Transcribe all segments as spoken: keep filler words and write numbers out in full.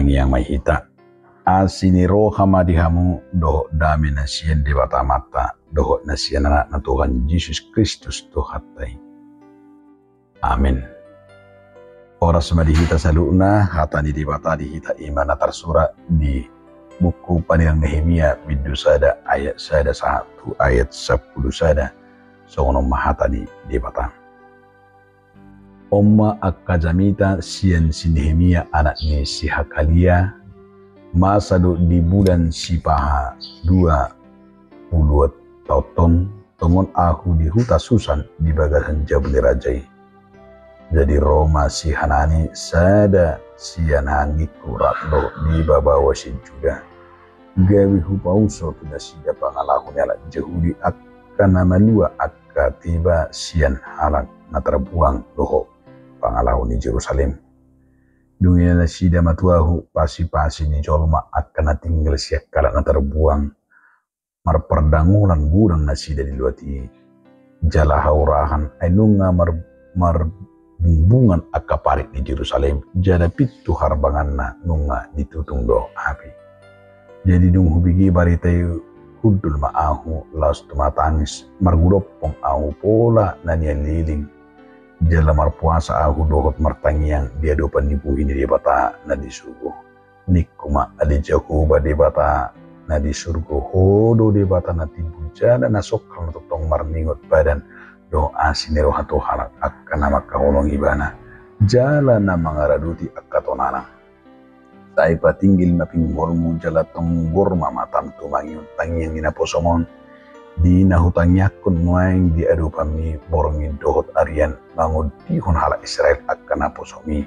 Tangiang ma hita. Asi ni roha ma di hamu dohot dame na sian Debata Amanta dohot na sian Anakna Tuhan Jesus Kristus Tuhanta i. Amin. Horas ma di hita saluhutna. Hata ni Debata di hita i ma na tarsurat di buku Panilang Nehemia bindu sada ayat sada sahat tu ayat sampulu sada. Songon on ma hata ni Debata. On ma angka jamita sian si Nehemia anak ni si Hakalia, masa do di bulan sipaha dua pulu taon on, tongon ahu di huta Susan di bagasan jabu ni raja i. Jadi ro ma si Hanani, sada sian anggingku, rap dohot deba baoa sian Juda, gabe hupauso tu nasida pangalaho ni halak Jahudi angka na malua angka tiba sian halak na tarbuang dohot pangalaho ni Jerusalem. Dung i nasida ma tu ahu pasipasi ni jolma angka na tinggal sian halak na tarbuang, marpardangolan godang nasida di luat i. Jala haurahan, ai nunga mar-, marbungbungan angka parik ni Jerusalem, jala pintu harbanganna nunga ditutung do api. Jadi dung hubege barita i, hundul ma ahu laos tumatangis, margudompong ahu pola na nian leleng. Jala marpuasa ahu dohot martangiang di adopan ni buhi ni Debata na di surgo. Ningku ma, ale Jahowa Debata na di surgo, Ho do Debata na timbul jala na songkal na tongtong marningot badan dohot asi ni roha tu halak angka na mangkaholongi Ibana jala na mangaradoti angka tonana. Sai patinggil ma pinggolmu jala tonggor ma matam tumangihon tangiang ni naposom on, di na hutangiangkon nuaeng di adopanmi borngin dohot arian mangondihon halak Israel angka naposom i.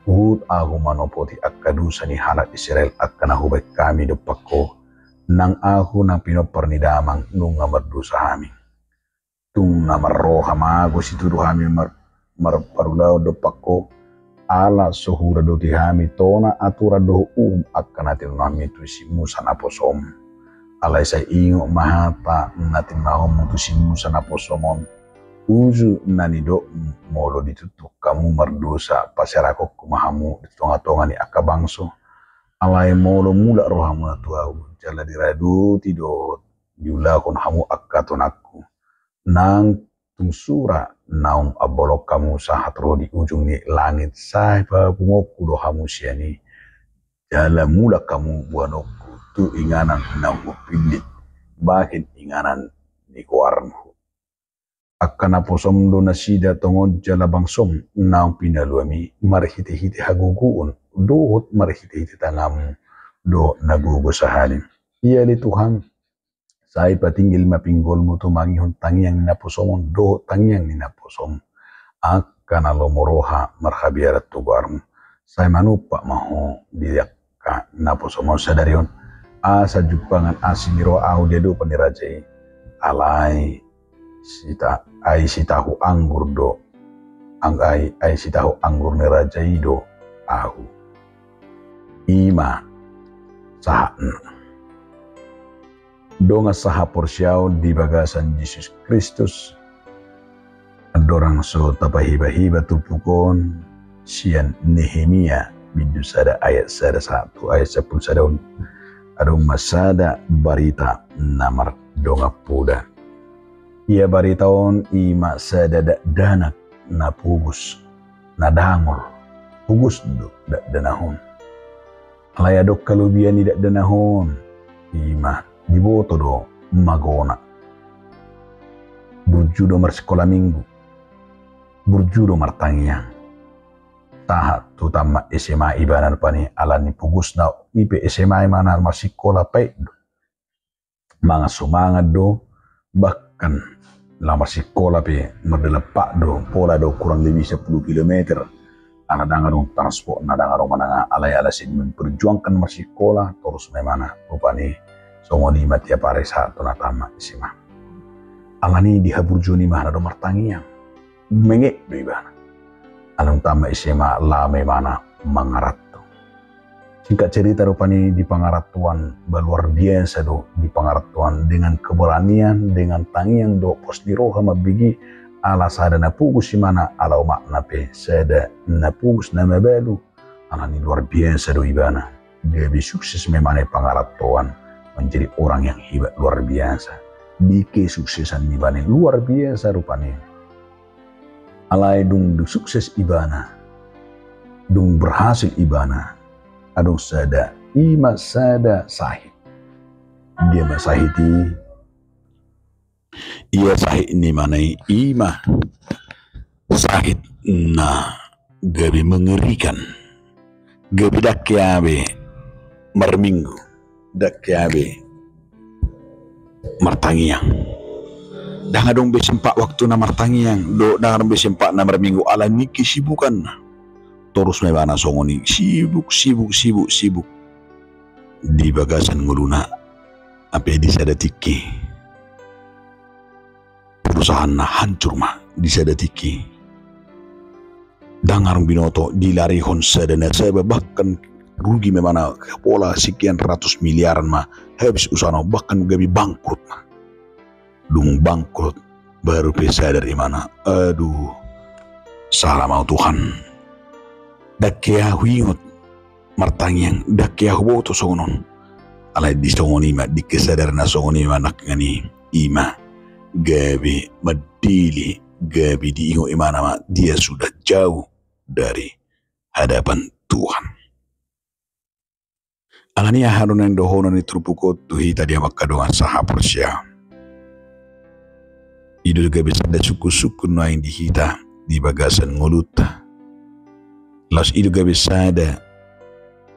Huhut ahu manopoti angka dosa ni halak Israel angka na hubaen hami dompak Ho, nang ahu nang pinompar ni damang nunga mardosa hami. Tung na marroha mago situtu hami mar-, marparulaon dompak Ho, ala so huradoti hami tona, aturan dohot uhum angka na tinodohonmi tu si Musa naposom. Alai sai ingot ma hata na tinodohonmu tu si Musa naposom on, uju na nidokmu, molo ditutuk hamu mardosa, paserahonku ma hamu di tongatonga ni angka bangso. Alai molo mulak rohamuna tu ahu jala diradoti dohot diulahon hamu angka tonangku, nang tung sura naung ambolon hamu sahat ro di ujung ni langit, sai papunguonku do hamu sian i, jala mulak hamu boanonku tu inganan naung hupillit, bahen inganan ni goarmu. Angka naposom do nasida tongon jala bangsom naung pinaluami marhitehite hagogoon dohot marhitehite tanganmu do na gogo sahali. Ia ale Tuhan, sai patinggil ma pinggolmu tumangihon tangiang ni naposom on dohot tangiang ni naposom angka na lomo roha marhabiaran tu goarmu. Sai manumpak ma Ho di angka naposom on sadari on, asa jumpangan asi ni roha ahu di adopan ni raja i. Alai sita-, ai sitahu anggur do, ang-, ai, ai sitahu anggur ni raja i do ahu. I ma sahatna. Dongan sahaporseaon di bagasan Jesus Kristus, andorang so tapahibahibahon turpuk on sian Nehemia bindu sada ayat sada sahat tu ayat sampulu sada on, adong ma sada barita na mardongan poda. Ia barita on i ma sada dakdanak na pogos, na dangol, pogos do dakdanak on. Alai adong halobian ni dakdanak on, i ma diboto do magona. Burju do marsikola minggu, burju do martangiang. Sahat tu tamat S M A ibana rupani, alani pogosna i pe S M A i ma na marsikola, paet do. Mangan sumangan do, bahkan na marsikola pe mardalan pat do, pola do kurang lebih sepuluh kilometer. Ala ndang adong transport, na ndang adong manang aha, alai ala sian memperjuangkan marsikola, torus ma ibana rupani songon i ma tiap ari sahat tu na tamat S M A. Alani di haburjuon i ma na do martangiang. Mengek do ibana. Alani tamat S M A laho ma ibana mangaranto. Singkat cerita, rupani di pangarantoan, ba luar biasa do di pangarantoan, dengan keberanian, dengan tangiang dohot pos ni roha mambege, ala sada na pogos ibana, ala omakna pe sada na pogos na mabalu. Alani luar biasa do ibana. Gabe sukses ma ibana i pangarantoan, menjadi orang yang hebat luar biasa. Di kesuksesan ni ibana i luar biasa rupani. Alai dung, dung sukses ibana, dung berhasil ibana, adong sada, i ma sada sahit. Dia ma sahit i? Ia sahit ni ibana i, i ma sahit na gabe mengerikan. Gabe ndang hea be marminggu, ndang hea be martangiang. Ndang adong be sempat waktuna martangiang, do, ndang adong be sempatna marminggu ala ni kesibukanna. Torus ma ibana songon i, sibuk, sibuk, sibuk, sibuk. Di bagasan ngoluna, hape di sada tingki perusahaanna hancur ma, di sada tingki ndang adong binoto, dilarihon sada nasaba, bahkan rugi ma ibana pola sekian ratus miliaran ma habis usahana, bahkan gabe bangkrut ma. Dung bangkrut, baru pe sadar ibana, aduh, salah ma au Tuhan. Ndang hea huingot martangiang, ndang hea huboto songon on. Alai di songon i ma, di kesadaran na songon i ma nangkiningan i, i ma gabe mandele, gabe diingot ibana ma dia sudah jauh dari hadapan Tuhan. Alani i, aha do naeng dohonon ni turpuk on tu hita di hamu angka dongan sahaporseaon? I do gabe sada sungkun-sungkun nuaeng di hita di bagasan ngolunta. Laos i do gabe sada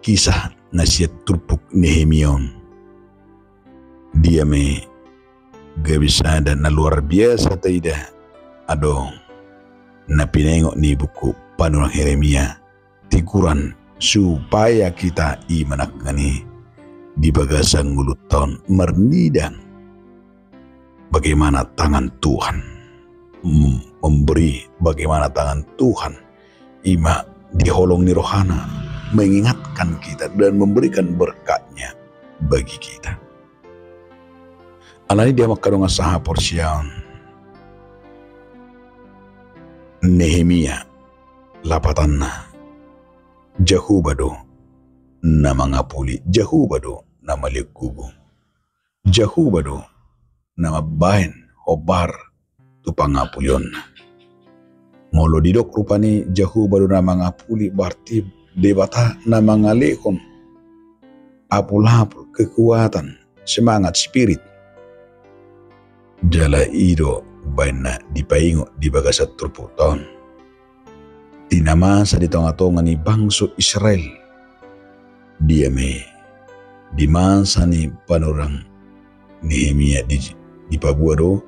kisah na sian turpuk Nehemia on. Dia ma i gabe sada na luar biasa taida, adong na pinaingot ni buku Panurirang Heremia, teguran supaya hita i ma nangkiningan i di bagasan ngolunta on marnida bagaimana tangan Tuhan, mm, memberi, bagaimana tangan Tuhan i ma di holong ni rohana mengingatkan kita dan memberikan berkat-Nya bagi kita. Alani i di hamu angka dongan sahaporseaon, Nehemia lapatanna, Jahowa do na mangapuli, Jahowa do na maliat gugu, Jahowa do na mambahen hombar tu pangapulionna. Molo didok rupani Jahowa do na mangapuli, berarti Debata na mangalehon apul-apul, kekuatan, semangat, spirit. Jala i do umbahen na dipaingot di bagasan turpukta on di na masa di tonga-tonga ni bangso Israel. Dia ma i di masa ni panurirang Nehemia di, dipaboa do,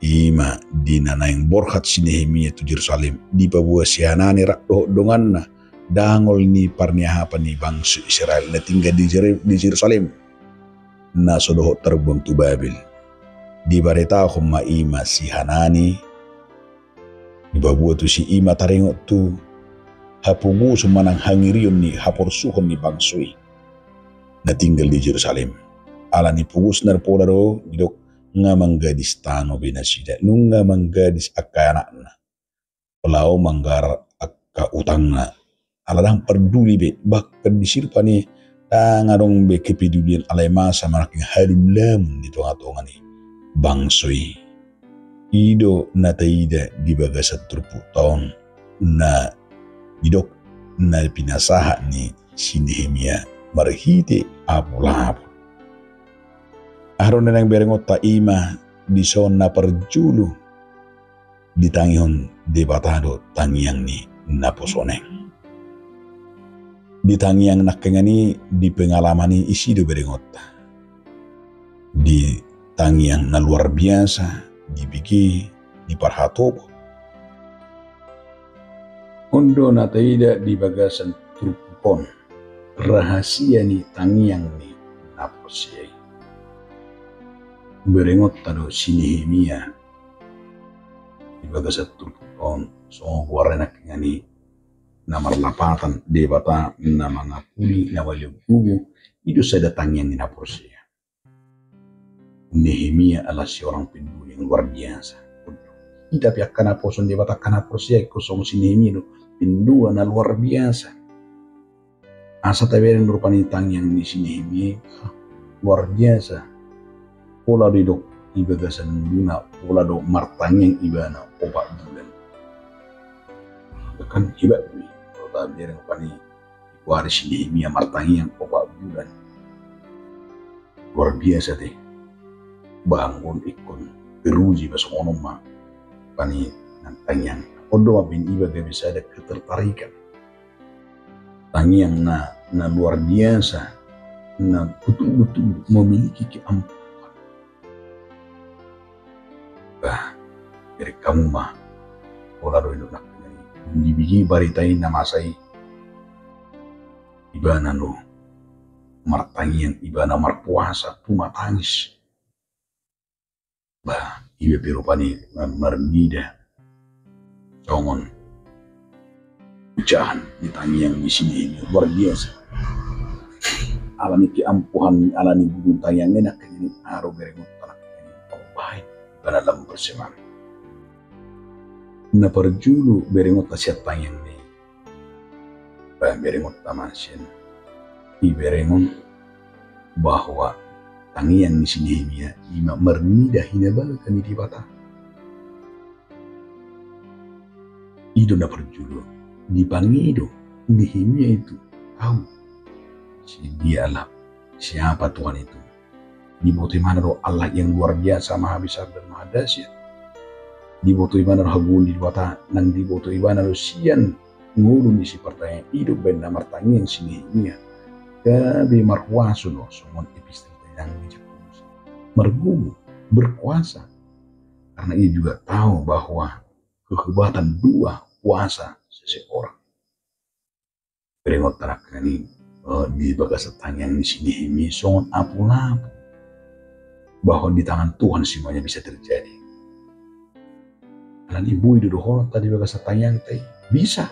i ma di na naeng borhat si Nehemia tu Jerusalem, dipaboa si Hanani rap dohot donganna, dangol ni parniahapan ni bangso Israel na tinggal di Jer-, di Jerusalem, na so dohot tarbuang tu Babel. Dibaritahon ma i ma si Hanani, dipaboa tusi, i ma taringot tu hapogoson manang hangirion ni haporsuhon ni bangso i na tinggal di Jerusalem. Alani pogosna pola do didok, nga manggadis tano be nasida, nunga manggadis angka anakna, laho manggarar angka utangna. Ala ndang parduli be, bahkan disi rupani ndang adong be kepedulian alai masa manangkin hadundamun di tonga-tonga ni bangso i. I do na taida di bagasan turpukta on na didok na pinasahat ni si Nehemia marhite apul-apul. Aha do na naeng berengonta? I ma dison na parjolo ditangihon Debata do tangiang ni naposo on. Di tangiang nangkiningan i, di pengalaman i, isi do berengonta. Di tangiang na luar biasa, dibege, diparhatop. On do na taida di bagasan turpuk on rahasia ni tangiang ni na porsea i. Berengonta do si Nehemia di bagasan turpuk on, songon goarna nangkiningan i, na marlapatan Debata na mangapuli, na maliat gugu, i do sada tangiang ni na porsea. Nehemia adalah seorang penduli yang luar biasa. Hita pe angka naposo ni Debata, angka na porsea, ingkon songon si Nehemia do, penduli na luar biasa. Asa tabereng rupani tangiang ni si Nehemia i luar biasa. Pola do didok di bagasan ngoluna, pola do martangiang ibana opat bulan. Bahkan hebat do i, pola tabereng rupani digoari si Nehemia martangiang opat bulan. Luar biasa te. Bah anggo ingkon teruji bah songon on ma rupani nang tangiang. On do mambahen iba gabe sada ketertarikan. Tangiang na, na luar biasa, na betul-betul memiliki keampuhan. Bah, bereng hamu ma, pola do didok nangkin i, dibege barita i na masa i, ibana do martangiang, ibana marpuasa, tumatangis. Bah, iba pe rupani na marnida songon ucapan ni tangiang ni si Nehemia, luar biasa. Alani keampuhan, alani bubun tangiang ni nangkin i, aro berengonta nangkin i mambahen ibana lam bersemangat. Na parjolo berengonta sian tangiang ni, bah, berengonta ma sian i, berengon bahwa tangiang ni si Nehemia i ma marnida hinabalga ni Debata. I do na parjolo, dipangido Nehemia i tu Tuhan, si dialah, siapa Tuhan itu. Diboto ibana do Allah yang luar biasa, maha besar dan maha dahsyat. Diboto ibana do hagogoon ni Debata, nang diboto ibana do sian ngolu ni si partangiang i. I do umbahen na martangiang si Nehemia gabe marhuaso do songon epistel tangiang ni Jakobus. Margogo, berkuasa. Karena ia juga tahu bahwa kehebatan doa, puasa seseorang. Berengonta nangkin i, eh, di bagasan tangiang ni si Nehemia songon apulapu bahwa di tangan Tuhan semuanya bisa terjadi. Alani boi do dohononta di bagasan tangiangta i, bisa.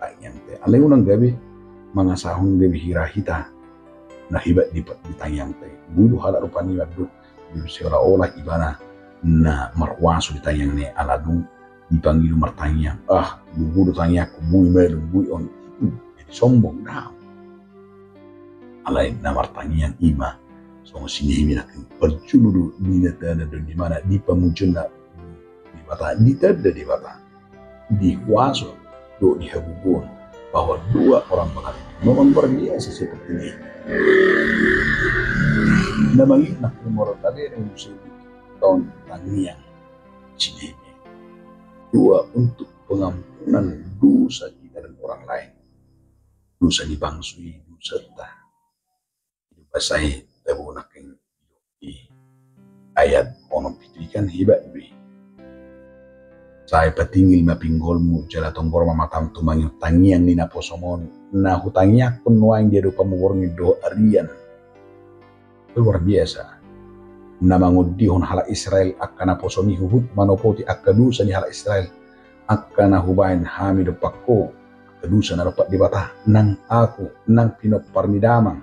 Tangiangta i alai unang gabe mangasahon gabe hira hita na hebat di, di tangiangta i. Boi do halak rupani mandok, seolah-olah ibana na marhuaso di tangiangna i, ala dung dipangido martangiang, ah, gogo do tangiangku, boi malum, boi on. Jadi sombong, daong. Alai na martangiang i ma songon si Nehemia nangkin, parjolo do di na tanda do di mana, di pamujionna Debata, ditanda Debata, dihuaso dohot dihagogoon bahwa doa orang banggal ini memang luar biasa seperti ini. Na mangido nangkin molo tabereng muse i, taon tangiang si Nehemia. Doa untuk pengampunan dosa kita dan orang lain. Dosa ni bangso i, dosanta. Di basa i tabo nangkin i, ayat onom pitu i kan hebat do i. Sai patingil ma pinggolmu jala tonggor ma matam tumangihon tangiang ni naposom on, na hutangiangkon nuaeng di adopanmu borngin dohot arian. Luar biasa. Na mangondihon halak Israel angka naposom i huhut manopoti angka dosa ni halak Israel, angka na hubaen hami dompak ho, angka dosa na dompak Debata, nang ahu, nang pinompar ni damang,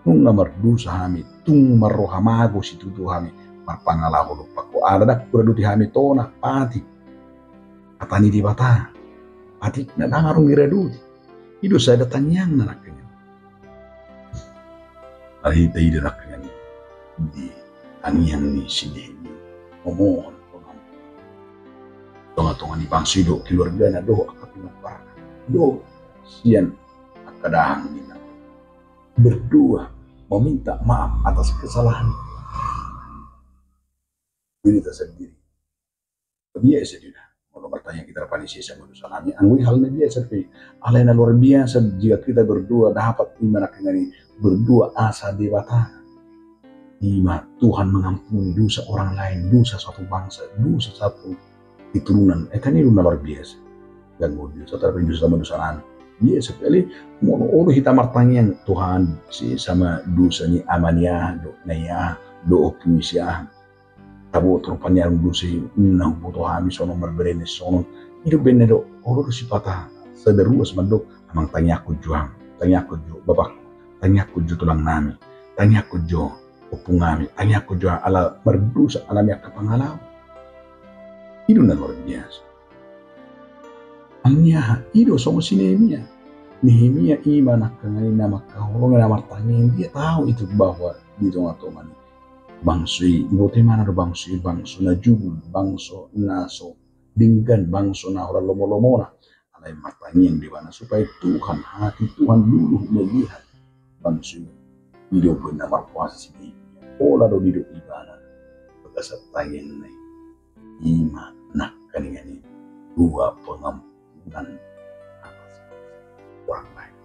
nunga mardosa hami, tung marroha mago situtu hami marpangalaho dompak ho, ala ndang huradoti hami tona, patik, hata ni Debata, patik na ndang adong diradoti. I do sada tangiangna nangkin i. Alai taida nangkin i di tangiang ni si Nehemia, memohon pengampunan. Tonga-tonga ni bangso i dohot keluargana, dohot angka pinomparna, dohot sian angka dahang ninna. Berdoa, meminta maaf atas kesalahan diri kita sendiri. Biasa do i na molo martangiang hita rupani sesama dosa nami, anggo i hal na biasa pe. Alai na luar biasa jika kita berdoa, dapat i ma nangkin i, berdoa asa Debata, i ma Tuhan mengampuni dosa orang lain, dosa satu bangsa, dosa satu keturunan. Eh, kan i do na luar biasa. Ganggu dosa, tapi dosa sama dosa nami. Biasa pe, alai molo olo hita martangiang, Tuhan, sesama dosa ni ama ni aha dohot na i aha dohot ompu ni si aha. Taboto rupani adong dosa i, na huboto hami songon on, marbere ni songon on. I do umbahen na do, olo do sipata sada ruas mandok, amang, tangiangkon jo hami, tangiangkon jo bapakku, tangiangkon jo tulang nami, tangiangkon jo ompung nami, tangiangkon jo hami ala mardosa, ala hami angka pangalaho. I do na luar biasa. Alani aha? I do songon si Nehemia. Nehemia i ma nangkaningan i na mangkaholongi, na martangiang, dia tahu itu bahwa di tonga-tonga ni bangso i, diboto ibana do bangso i bangso na jugul, bangso na so denggan, bangso na holan lomo-lomona. Alai martangiang do ibana supaya Tuhan, hati Tuhan luluh melihat bangso i. I do umbahen na marpuasa si Nehemia, pola do didok ibana bagasan tangiangna i. I ma nangkaningan i dua pengampunan orang lain.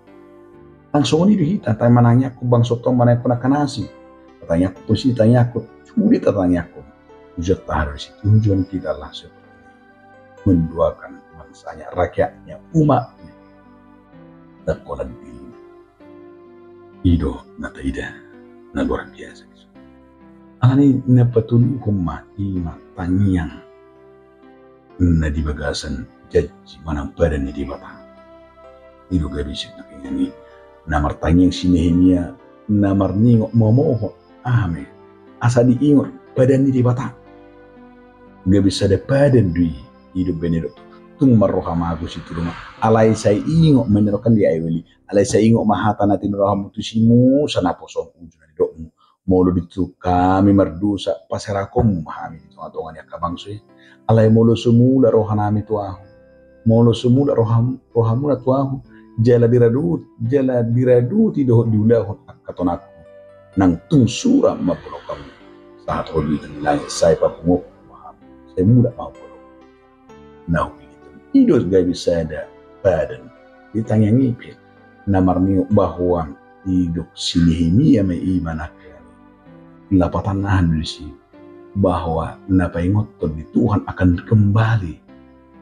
Nang songon i do hita, tahe manangiangkon bangso on, manangiangkon angka na asing. Tatangiangkon tusi, tangiangkon sude, tatangiangkon. Tujuan tahadosi, tujuan kita adalah seperti ini, mendoakan bangsanya, rakyatnya, umatnya. Nangkolan diri. I do na taida na luar biasa. Alani na patoluhon ma i ma tangiang na di bagasan janji manang padan ni Debata. I do gabe sian nangkaningan i na martangiang si Nehemia, na marningot mamohon, aha ma i, asa diingot padan ni Debata. Gabe sada padan do i. I do umbahen na didok, tung marroha ma ahu situtu ma, alai sai ingot ma, ninna rohangku di Aewil i, alai sai ingot ma hata na tinodohonmu tu si Musa naposom, uju na didokmu. Molo dituk hami mardosa, paserakonmu ma hami di tonga-tonga ni angka bangso i. Alai molo so mulak rohanami tu ahu, molo so mulak roham-, rohamuna tu ahu, jala diradot-, jala diradoti dohot diulahon angka tonangku, nang tung sura ma bolongkonmu, sahat ro di langit, sai papunguhonku ma hamu, sai mulak ma bolongkonmu. Na hupilihon i do gabe sada padan. Di tangiang i pe na marningot bahwa didok si Nehemia ma i ma nangkaningan i. Lapatanna aha do disi? Bahwa na paingothon di Tuhan akan kembali.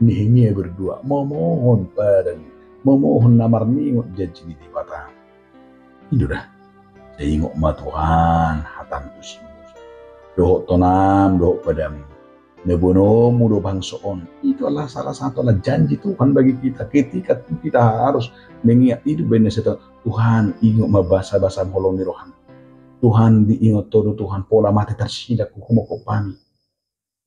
Nehemia berdoa, memohon padan, memohon na marningot janji ni Debata. I do da. Sai ingot ma Tuhan hatam tu si Musa, dohot tonam, dohot padam, na boanonmu do bangso on. Itu adalah salah satu, adalah janji Tuhan bagi kita. Ketika kita harus mengingat, i do umbahen na sada, Tuhan, ingot ma basa-basa holong ni roham. Tuhan, diingot Ho do Tuhan, pola mate tarsidak huhumongkop hami.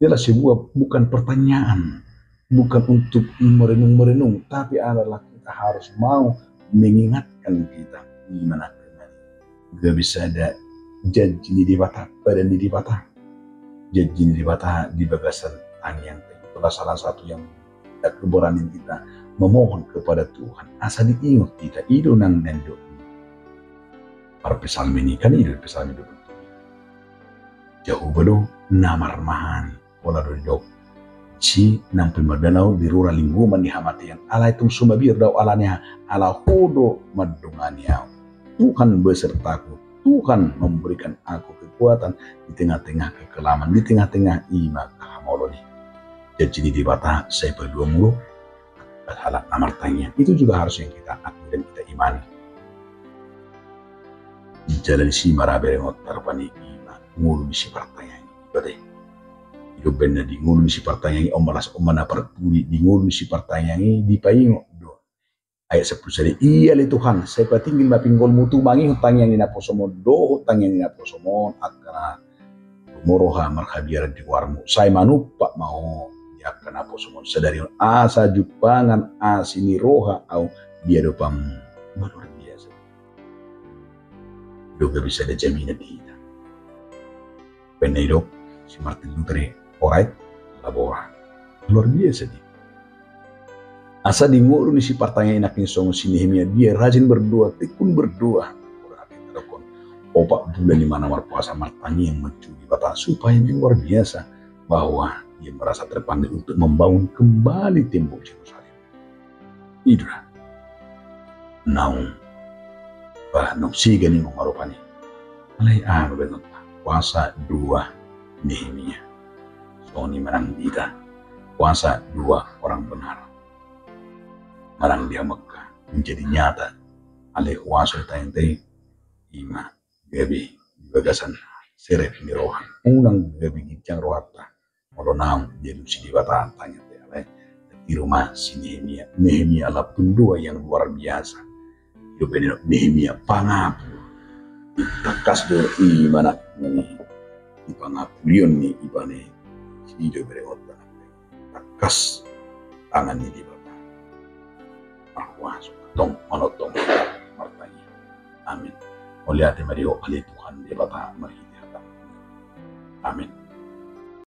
Adalah sebuah, bukan pertanyaan, bukan untuk merenung-merenung, tapi adalah kita harus mau mengingatkan kita. I ma nangkaningan i gabe sada janji ni Debata, padan ni Debata. Janji ni Debata di bagasan tangiang. Itulah salah satu yang kita, keberanian kita memohon kepada Tuhan asa diingot kita. I do nang na nidok ni parpsalmen i, kan i do di Psalmen dua puluh tujuh. Jahowa do na marmahani, pola do didok, si nang pe mardalan ahu di rura linggoman ni hamatean, alai tung so mabiar do ahu ala ni aha, ala Ho do mandongani ahu. Tuhan besertaku, Tuhan memberikan aku kekuatan di tengah-tengah kekelaman, di tengah-tengah i ma angka hamaolon i. Janji ni Debata sai paluahon mulu, halak na martangiang. Itu juga harus yang kita akui dan kita imani. Jala disi ma ra berengonta rupani i ma ngolu ni sipartangiang i. Berarti i do umbahen na di ngolu ni sipartangiang i, on ma las, on ma na parpudi, di ngolu ni sipartangiang i dipaingot do. Ayat sampulu sada, ia ale Tuhan, sai patinggil ma pinggolmu tumangihon tangiang ni naposom on dohot tangiang ni naposom on, angka na lomo roha marhabiaran di goarmu, sai manumpak ma Ho di angka naposom on sadari on, asa jumpangan asi ni roha ahu di adopanmu. Luar biasa. Do gabe sada jaminan di hita. Umbahen na didok si Martin Luther i, ora et labora. Luar biasa do i. Asa di ngolu ni sipartangiang i nangkin songon si Nehemia, dia rajin berdoa, tekun berdoa. Opat bulan i ma na marpuasa martangiang manjou Debata, supaya, yang luar biasa, bahwa dia merasa terpanggil untuk membangun kembali tembok Jerusalem. I do da. Naung, bah, naung sega ninna ma rupani. Alai aha ma baenonta? Kuasa doa Nehemia. Songon i ma nang di hita. Kuasa doa orang benar. Manang di hamu angka, menjadi nyata. Alai huaso i tangiangta i, i ma gabe di bagasan serep ni roha. Unang gabe ginjang rohanta molo naung dialusi Debata tangiangta i. Alai tiru ma si Nehemia. Nehemia adalah pendua yang luar biasa. I do umbahen na didok Nehemia pangapul. Tangkas do i ma na di pangapulion ni ibana i. I do berengonta, tangkas tangan ni Debata. Bahwa tong manongtong martangiang. Amin. Mauliate ma di Ho ale Tuhan Debata marhite hata-Mu. Amin.